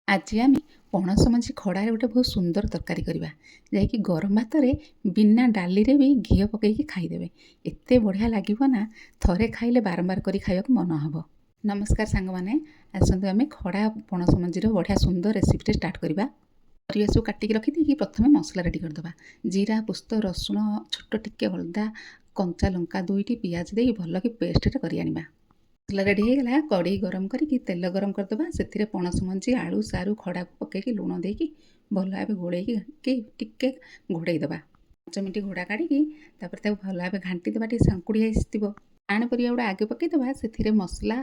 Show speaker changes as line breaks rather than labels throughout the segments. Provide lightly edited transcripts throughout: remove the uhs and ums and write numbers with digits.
ଆଜି ଆମେ ପଣସ ମଞ୍ଜି ଖଡ଼ାରେ ଗୋଟେ ବହୁତ ସୁନ୍ଦର ତରକାରୀ କରିବା, ଯାଇକି ଗରମ ଭାତରେ ବିନା ଡାଲିରେ ବି ଘିଅ ପକାଇକି ଖାଇଦେବେ। ଏତେ ବଢ଼ିଆ ଲାଗିବ ନା, ଥରେ ଖାଇଲେ ବାରମ୍ବାର କରି ଖାଇବାକୁ ମନ ହେବ। ନମସ୍କାର ସାଙ୍ଗମାନେ, ଆସନ୍ତୁ ଆମେ ଖଡ଼ା ପଣସ ମଞ୍ଜିର ବଢ଼ିଆ ସୁନ୍ଦର ରେସିପିଟେ ଷ୍ଟାର୍ଟ କରିବା। ପରିବା ସବୁ କାଟିକି ରଖିଦେଇକି ପ୍ରଥମେ ମସଲା ରେଡ଼ି କରିଦେବା। ଜିରା, ପୋସ୍ତ, ରସୁଣ, ଛୋଟ ଟିକେ ଅଦା, କଞ୍ଚା ଲଙ୍କା ଦୁଇଟି, ପିଆଜ ଦେଇ ଭଲକି ପେଷ୍ଟଟା କରି ଆଣିବା। ମସଲା ରେଡ଼ି ହେଇଗଲା। କଡ଼େଇ ଗରମ କରିକି ତେଲ ଗରମ କରିଦେବା। ସେଥିରେ ପଣସ ମଞ୍ଜି, ଆଳୁ, ସାରୁ, ଖଡ଼ାକୁ ପକାଇକି ଲୁଣ ଦେଇକି ଭଲ ଭାବେ ଗୋଳେଇକି ଟିକେ ଘୋଡ଼େଇ ଦେବା। 5 ମିନିଟ୍ ଘୋଡ଼ା କାଢ଼ିକି ତାପରେ ତାକୁ ଭଲ ଭାବେ ଘାଣ୍ଟି ଦେବା। ଟିକେ ସାଙ୍କୁଡ଼ି ଆସିଥିବ। ଟାଣ ପରିବା ଗୁଡ଼ା ଆଗେ ପକାଇଦେବା। ସେଥିରେ ମସଲା,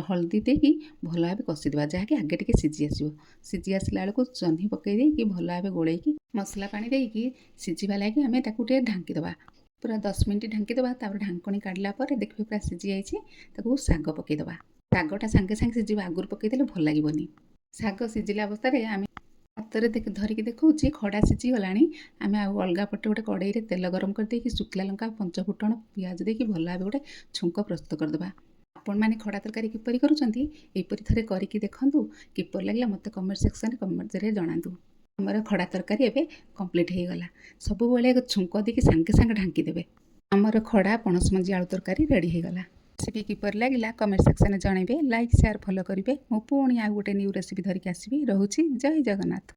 ହଳଦୀ ଦେଇକି ଭଲ ଭାବେ କଷିଦେବା, ଯାହାକି ଆଗେ ଟିକେ ସିଝି ଆସିବ। ସିଝି ଆସିଲା ବେଳକୁ ଜହ୍ନି ପକାଇ ଦେଇକି ଭଲ ଭାବେ ଗୋଳେଇକି ମସଲା ପାଣି ଦେଇକି ସିଝିବା ଲାଗି ଆମେ ତାକୁ ଟିକେ ଢାଙ୍କିଦେବା। ପୁରା 10 ମିନିଟ୍ ଢାଙ୍କିଦେବା। ତାପରେ ଢାଙ୍କୁଣୀ କାଢ଼ିଲା ପରେ ଦେଖିବେ ପୁରା ସିଝି ଯାଇଛି। ତାକୁ ଶାଗ ପକାଇଦେବା। ଶାଗଟା ସାଙ୍ଗେ ସାଙ୍ଗେ ସିଝିବ, ଆଗରୁ ପକାଇଦେଲେ ଭଲ ଲାଗିବନି। ଶାଗ ସିଝିଲା ଅବସ୍ଥାରେ ଆମେ ହାତରେ ଧରିକି ଦେଖାଉଛି, ଖଡ଼ା ସିଝିଗଲାଣି। ଆମେ ଆଉ ଅଲଗା ପଟେ ଗୋଟେ କଡ଼େଇରେ ତେଲ ଗରମ କରିଦେଇକି ଶୁଖିଲା ଲଙ୍କା, ପଞ୍ଚ ଫୁଟଣ, ପିଆଜ ଦେଇକି ଭଲ ଭାବେ ଗୋଟେ ଛୁଙ୍କ ପ୍ରସ୍ତୁତ କରିଦେବା। ଆପଣମାନେ ଖଡ଼ା ତରକାରୀ କିପରି କରୁଛନ୍ତି? ଏହିପରି ଥରେ କରିକି ଦେଖନ୍ତୁ। କିପରି ଲାଗିଲା, ମୋତେ କମେଣ୍ଟ ସେକ୍ସନରେ କମେଣ୍ଟ ଜରିଆରେ ଜଣାନ୍ତୁ। ଆମର ଖଡ଼ା ତରକାରୀ ଏବେ କମ୍ପ୍ଲିଟ୍ ହେଇଗଲା। ସବୁବେଳେ ଛୁଙ୍କ ଦେଇକି ସାଙ୍ଗେ ସାଙ୍ଗେ ଢାଙ୍କି ଦେବେ। ଆମର ଖଡ଼ା ପଣସ ମଞ୍ଜି ଆଳୁ ତରକାରୀ ରେଡ଼ି ହେଇଗଲା। ରେସିପି କିପରି ଲାଗିଲା, କମେଣ୍ଟ ସେକ୍ସନରେ ଜଣାଇବେ। ଲାଇକ୍, ସେୟାର, ଫଲୋ କରିବେ। ମୁଁ ପୁଣି ଆଉ ଗୋଟେ ନ୍ୟୁ ରେସିପି ଧରିକି ଆସିବି। ରହୁଛି, ଜୟ ଜଗନ୍ନାଥ।